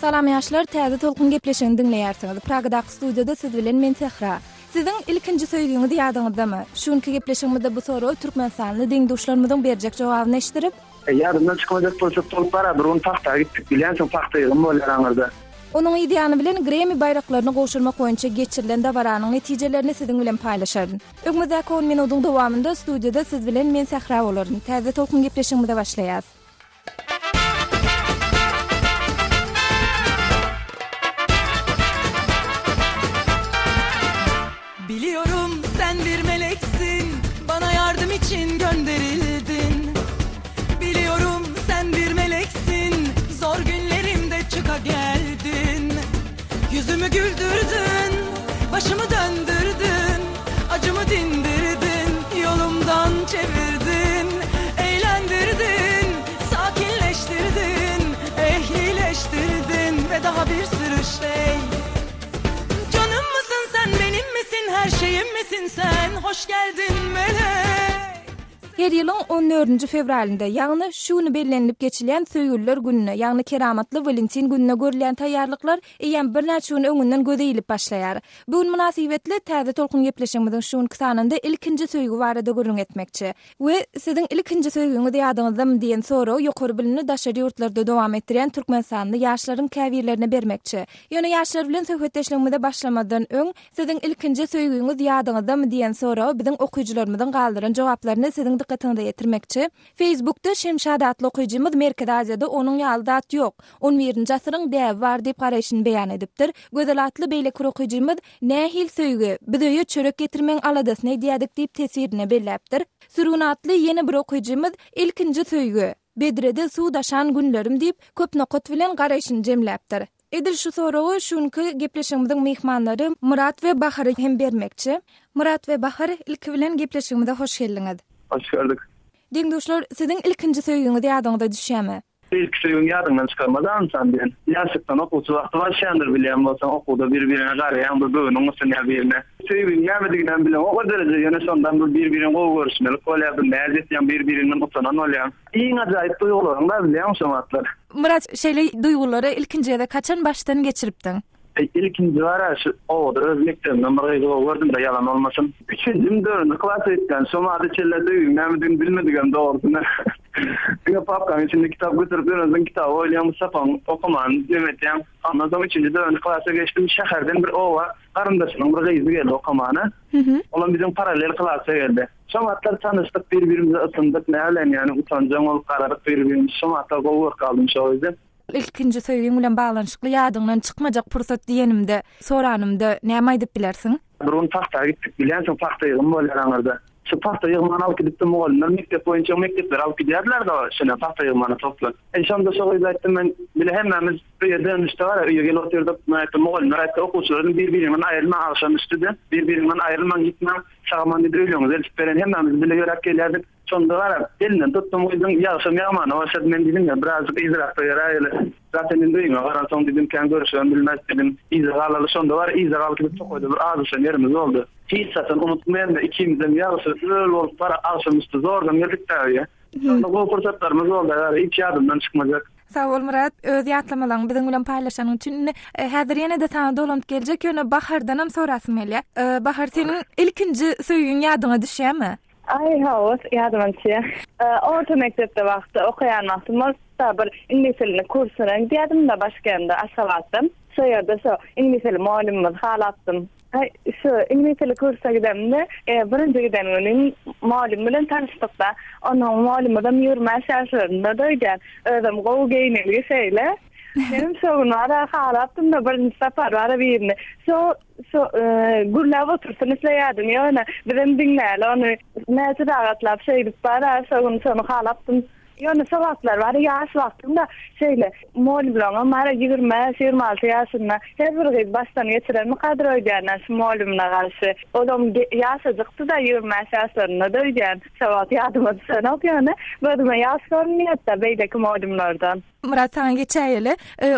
Salam ýaşlar, Täze Tolkun gepleşigini diňleýärsiňiz. Pragadaky studiýada siz bilen men Sähra. Siziň ilkinji söýgiňiz ýadyňyzdamy? Şu günki gepleşigimizde bu soraga türkmenistanly deň-duşlarymyzyň berjek jogabyny eşitdirip, Ýadymdan çykmajak pursat bolup bara bir gün pagta gitdik bilýänsiň pagta ýygym bolýar aňyrda. Onuň yz ýany bilen Gremmi baýraklaryny gowşurmak boýunça geçirilen dabaranyň netijelerini siziň bilen paýlaşaryn. Öňümizdäki on minudyň dowamynda studiýada siz bilen men Sähra bolaryn. Täze Tolkun gepleşigimize başlaýas. Biliyorum sen bir meleksin Bana yardım için gönderildin Biliyorum sen bir meleksin Zor günlerimde çıka geldin Yüzümü güldürdün Başımı döndürdün Acımı dindirdin Yolumdan çevirdin Eğlendirdin Sakinleştirdin Ehlileştirdin Ve daha bir sürü şey Canım mısın sen benim misin her şeyim misin sen Hoş geldin melek Her ýylyň on dördünji fewralynda, ýagny şu güni bellenilip geçilýän Söýgüliler gününe, ýagny keramatly Walentin gününe görülýän taýýarlyklar eýýäm birnäçe gün öňünden göze ilip başlaýar. Bu gün mynasybetli Täze Tolkun gepleşigimiziň şu günki sanynda ilkinji söýgi barada gürrüň etmekçi. We siziň ilkinji söýgiňiz ýadyňyzdamy diýen soragy ýokary bilimini daşary ýurtlarda dowam etdirýän türkmenistanly ýaşlaryň käbirlerine bermekçi. Ýöne ýaşlar bilen söhbetdeşligimize başlamazdan öň, siziň ilkinji söýgiňiz ýadyňyzdamy diýen soraga biziň okyjylarymyzyň galdyran jogaplaryny siziň dykgatyňyza ýetirmekçi. Facebookda Şemşat atly okyjymyz Merkezi Aziýada onuň ýaly zat ýok. On birinji asyryň däbi bar diýip garaýşyny beýan edipdir. Gözel atly beýleki bir okyjymyz Nähili söýgi, biz öýe çörek getirmegiň aladasyny edýädik diýip teswirinde belläpdir. Sürgün atly ýene bir okyjymyz Ilkinji söýgi, bedrede suw daşan günlerim diýip, köp nokat bilen garaýşyny jemläpdir. Edil şu soragy şu günki gepleşigimiziň myhmanlary Myrat we Bahara hem bermekçi. Myrat we Bahar, ilki bilen gepleşigimize hoş geldiňiz. Hoş gördük. Deň-duşlar, siziň ilkinji söýgiňiz ýadyňyza düşýärmi? Ilki söýgiňi ýadyňdan çykarmaz ynsan diýen. Ýaşlykdan okuwçy wagty başlaýandyr bilýän bolsaň okuwda bir biriňe garaýaň bir göwnüň gysynýar birine. Söýgiň nämediginem bileňok o dereje ýöne şondan bir bir biriňi gowy görüşmelik bolýar bir näz etýäň bir biriňden utanan bolýaň. Iň ajaýyp duýgularyň da bilýäňmi şo wagtlar. Myrat şeýle duýgulary ilkinji gezek haçan başdan geçiripdiň? Eý, ilkinji bar-a, şu obada öz mekdebimden bir gyzy gowy gördüm-de, ýalan bolmasyn. Üçünjimi, dördünji klasa ýetýän. Şo mada çenli söýgiň nämedigini bilmedigem dogrusyny. Diňe papkaň içinde kitap göterip ýörensoň kitaby oýlaýaň, bu sapagyň okamany neme etýäň. Ondan soň üçünji, dördünji klasa geçdim. Şäherden bir oba garyndaşynyň bir gyzy geldi okamana. Olam biziň parallel klasa geldi. Şo wagtlar tanyşdyk, bir-birimize ysyndyk, näbileýin, ýöne utanjaň bolup garadyk bir-birimize. Şo wagtlar gowy görüp galdym şo gyzy. Ilkinji söýgiň bilen baglanyşykly ýadyňdan çykmajak pursat diýenimde, soranymda näme aýdyp bilersiň? Bir gün pagta gitdik, bilýänsiň, pagta ýygym bolýar aňyrda. Şu pagta ýygmany alyp gidipdi mugallymlar mekdep boýunça mekdeplere alyp gidýärdiler-de şeýle pagta ýygmany toplan. E şonda şo gyz aýtdy, men bile hemmämiz öýe dönüşde bar, öýe gelip otyrdyk. Men aýtdym, mugallymlar aýtdy, okuwçylar bir-biriňden aýrylmaň, agşam üstüdi. Bir-biriňden aýrylmaň, gitmäň, sag-aman diýdi, öýleriňize eltip beren. Hemmämiz bile ýöräp gelýärdik. Şonda gara, elinden tutdum gyzyň, ýagşam ýagmana başlady, men diýdim ýa, birazjyk yzrakda ýöräýeli. Zaten indi öýüňe baransoň diýdim, kän görüşibem bilmeris diýdim. Yza galaly, şonda bar, yza galyp gidip tokaýda bir azaşan ýerimiz boldy. Hiç haçan unutmaýan-da, ikimizem ýagşa öl bolup gara, agşamüsti zordan geldik-dä öýe. Şonda gowy pursatlarymyz boldy, gara, hiç ýadymdan çykmajak. Sag bol Myrat, öz ýatlamalaryňy biziň bilen paýlaşanyň üçin. Indi häzir ýene-de saňa dolanyp geljek, ýöne Bahardanam sorasym gelýär. Bahar, seniň ilkinji söýgiň ýadyňa düşýärmi? Aý hawa, ýadyma düşýär. Orta mekdepde wagty okaýan wagtym bolupdy-da, bir iňlis dilini kursuna gidýärdim-de Başkende, Aşgabatda. Şo ýerde şo iňlis dili mugallymymyzy halapdym. Aý, şo iňlis dili kursuna gidemde, birinji giden günüm mugallym bilen tanyşdyk-da. Onuň mugallymymyzam 25 ýaşlarynda-da öýdýän. Özem gowy geýnilgi şeýle. Menem şo gün bara halapdym-da birinji sapar bara birini. Şo Şo gürläp otursyn isleýärdim ýöne bizem diňläli ony näçe sagatlap şeýdip bar-a şo gün şony halapdym. Ýöne şo wagtlar bar ýaş wagtym-da şeýle mugallymlaryňam bar 25, 26 ýaşynda her bir gyz başdan geçirenmikadyr öýdýän-ä şu mugallymyna garşy. Olam ýaşajykdy-da 25 ýaşlarynda-da öýdýän. Şo wagt ýadyma düşenok ýöne gözüme ýaş görünýärdi-de beýleki mugallymlardan. Myrat saňa geçäýeli.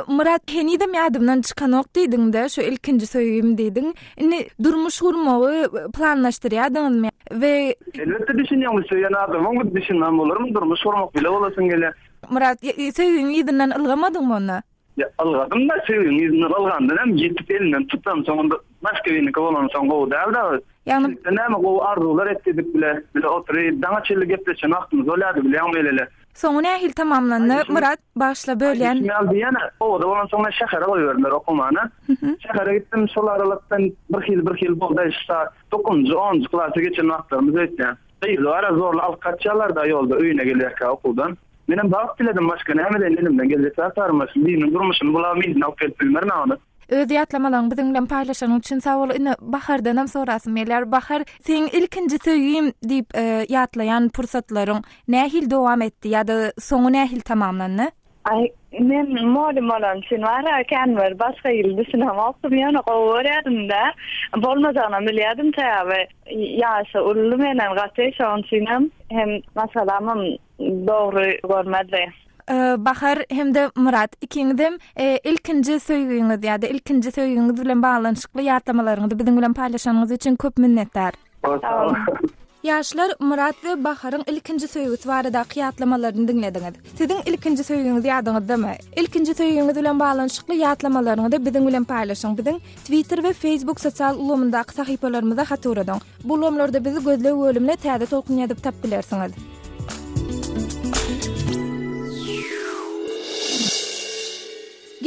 Myrat henizem ýadymdan çykanok diýdiňde, şu ilkinji söýgim diýdiň. Indi durmuş gurmagy planlaşdyrýardyňyzmy? We Elbetde düşünýäň bu söýen adamyň bu düşünmän bolarmy durmuş gurmak bile bolasyň gelýär. Myrat söýgiň yzyndan ylgamadyňmy onda? Ýa ylgadym-da söýgiň yzyndan ylgandan hem ýetip elinden tutamsoň onda başga biriniki bolansoň gowy däl-de. Ýagny Birlikde näme gowy arzuwlar etdirdik bile, bile oturyp daňa çenli gepleşen wagtymyz bolýardy bilýäňmi el-ele. Soňy nähili tamamlandy? Myrat, bagyşla bölýän. Aýdyşym ýaly diýýän-ä, obada bolansoň meni şähere goýberdiler okamana. Şähere gitdim, şol aralykdan birhili birhili boldy-aý, şu saat dokuzynjy, onunjy klasa geçen wagtlarymyz öýtýän. Gyzy bar-a zorla alyp gaçýarlar-da ýolda öýüne gelýärkä okuwdan. Menem bagt diledim, başga näme edeýin, elimden geljek zat barmy? Biriniň durmuşyny bulap yzyna alyp gelip bilmerin-ä ony. Öz ýatlamalaryňy biziň bilen paýlaşanyň üçin sag bol. Indi Bahardanam sorasym gelýär. Bahar, seň ilkinji söýgim diýip ýatlaýan pursatlaryň nähili dowam etdi ýa-da soňy nähili tamamlandy? Aý, men mugallym bolany üçin bar-a, kän bir başga hili düşünemokdym, ýöne gowy görýärdim-dä. Bolmajagynam bilýärdim, sebäbi ýaşy uludy menden gaty, şonuň üçinem hem maşgalamam dogry görmezdi. Bahar hem-de Myrat, ikiňizem ilkinji söýgiňiz ýa-da ilkinji söýgiňiz bilen baglanyşykly ýatlamalaryňyzy biziň bilen paýlaşanyňyz üçin köp minnetdar. Sag boluň. Ýaşlar, Myrat we Baharyň ilkinji söýgüsi baradaky ýatlamalaryny diňlediňiz. Siziň ilkinji söýgiňiz ýadyňyzdamy? Ilkinji söýgiňiz bilen baglanyşykly ýatlamalaryňyzy biziň bilen paýlaşyň. Biziň Twitter we Facebook sosial ulgamyndaky sahypalarymyza hat ugradyň. Bu ulgamlarda bizi gözleg bölümine Täze Tolkun ýazyp tapyp bilersiňiz.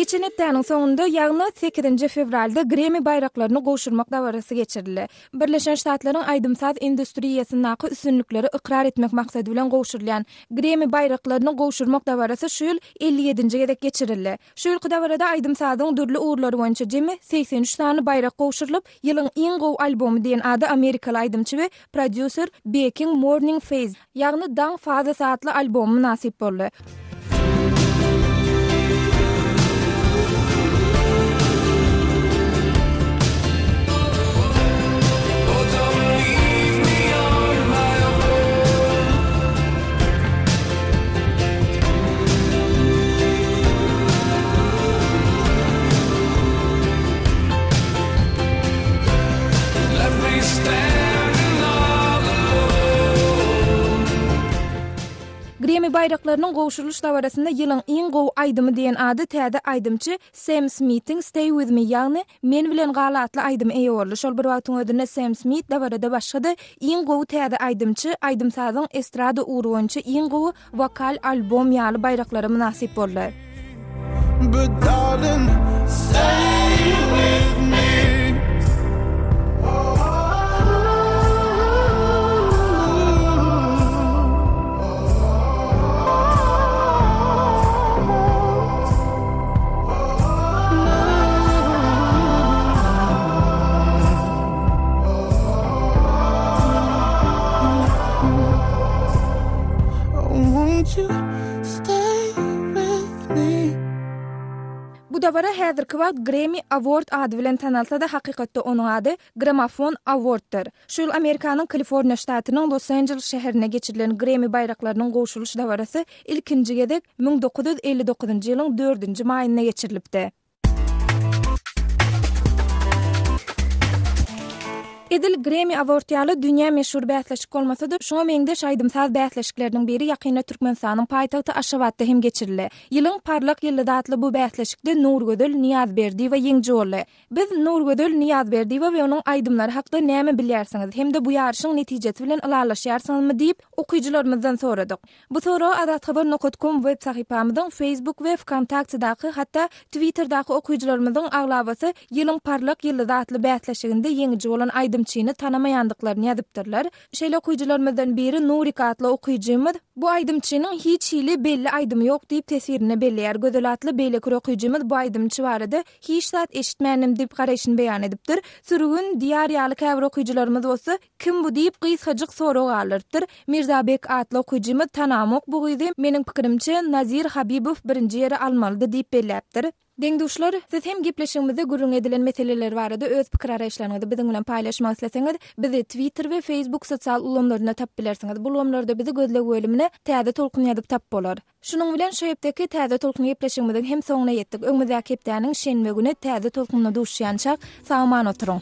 Geçen hepdäniň soňunda, ýagny sekizinji fewralda Gremmi baýraklaryny gowşurmak dabarasy geçirildi. Birleşen Ştatlaryň aýdym-saz industriýasyndaky üstünlikleri ykrar etmek maksady bilen gowşurylýan Gremmi baýraklaryny gowşurmak dabarasy şu ýyl 57-nji gezek geçirildi. Şu ýylky dabarada aýdym-sazyň dürli ugurlary boýunça jemi 83 sany baýrak gowşurylyp, Ýylyň iň gowy albomy diýen ada amerikaly aýdymçy we prodýuser Bekiň Morning Phase, ýagny Daň fazasy atly albomy mynasyp boldy. Gremmi baýraklarynyň gowşurylyş dabarasynda ýylyň iň gowy aýdymy diýen ady täze aýdymçy Sem Smitiň Stay With Me ýagny Men bilen gal atly aýdymy eýe boldy. Şol bir wagtyň özünde Sem Smit dabarada başga-da iň gowy täze aýdymçy, aýdym-sazyň estrada ugry boýunça iň gowy wokal albom ýaly baýraklara mynasyp boldy. But darling, stay with me. Bu dabara häzirki wagt Grammy Award ady bilen tanalsa-da, hakykatda onuň ady Gramophone Awarddyr. Şu ýyl Amerikanyň Kaliforniýa ştatynyň Los-Anjeles şäherinde geçirilen Grammy baýraklarynyň gowşurylyş dabarasy ilkinji gezek 1959-njy ýylyň dördünji maýynda geçirilipdi. Edil Grammy Award ýaly dünýä meşhur bäsleşik bolmasa-da, şuňa meňzeş aýdym-saz bäsleşikleriniň biri ýakynda Türkmenistanyň paýtagty Aşgabatda hem geçirildi. Ýylyň parlak ýyldyzy atly bu bäsleşikde Nurgözel Nyýazberdiýewa ýeňiji boldy. Biz Nurgözel Nyýazberdiýewa we onuň aýdymlary hakda näme bilýärsiňiz hem-de bu ýaryşyň netijesi bilen ylalaşýarsyňyzmy diýip, okyjylarymyzdan soradyk. Bu soragy Azathabar nokat kom web sahypamyzyň Facebook we Wkontaktedaky, hatda Twitterdaky okyjylarymyzyň aglabasy Ýylyň parlak ýyldyzy atly bäsleşiginde ýeňiji bolan aýdymçyny tanamaýandyklaryny ýazypdyrlar. Şeýle okyjylarymyzdan biri Nurik atly okyjymyz, Bu aýdymçynyň hiç hili belli aýdymy ýok diýip teswirinde belleýär. Gözel atly beýleki bir okyjymyz bu aýdymçy barada hiç zat eşitmändim diýip garaýşyny beýan edipdir. Sürgün, Diýar ýaly käbir okyjylarymyz bolsa, Kim bu diýip gysgajyk sorag galdyrypdyr. Mirzabek atly okyjymyz Tanamok bu gyzy, meniň pikirimçe, Nazir Habibow birinji ýeri almalydy diýip belläpdir. Deň-duşlar, siz hem gepleşigimizde gürrüň edilen meseleler barada öz pikir-garaýyşlaryňyzy biziň bilen paýlaşmak isleseňiz, bizi Twitter we Facebook sosial ulgamlarynda tapyp bilersiňiz. Bu ulgamlarda bizi gözleg bölümine Täze tolkun ýazyp tapyp bolar. Şunuň bilen şu hepdeki Täze tolkun gepleşigimiziň hem soňuna ýetdik. Öňümizdäki hepdäniň şenbe güni Täze tolkunda duşuşýançak, sag-aman oturyň!